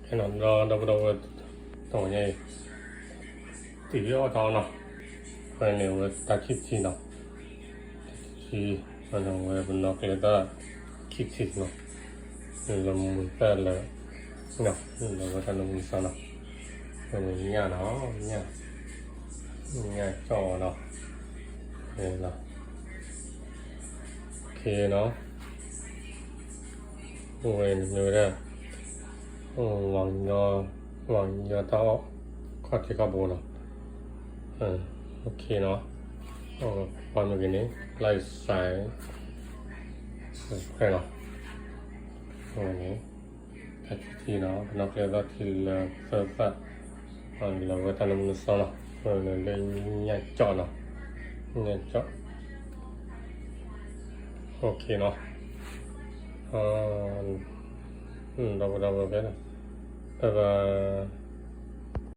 ဒီးဒီပုၢ်ဒီဝဲၢ် တနံၤညါအံၤ တံၤအီၣ်တၢ်အီၣ်နီၤ, အဝဲန့ၣ်အဝဲတၢ်ခံထံနီၤ, တၢ်ခံထံ, အဝဲပနီၣ်ကျဲတၢ်ခံထံနီၤ, လၢမုာ်သၣ်လၢ လၢဝဲတၢ်နၢမူနသီနီၤ, အဝဲန့ၣ်ညၣ်နီၤ, ညၣ်, ညၣ်ကၠီၣ်နီၤ, နီၤ, အဝဲန့ၣ်မ့ၢ်ဝဲဒၣ် ဝၤကညီတၢ်အီၣ် ခီၣ်ထံးခီၣ်ဘိနီၤ, နီၤ, ပှၤမ့ၢ်ဂ့ၤန့ၣ် like, share, subscribe နီၤ, အဝဲန့ၣ် တၢ်ခံထံနီၤ, ပနီၣ်ကျဲတၢ်ခံထံလၢသၢသၣ်, လၢဝဲတၢ်နၢမူနသီနီၤ, လၢညၣ်ကၠီၣ်နီၤ, ညၣ်ကၠီၣ်, နီၤ, ဒီပုၢ်ဒီဝဲၢ် bye bye.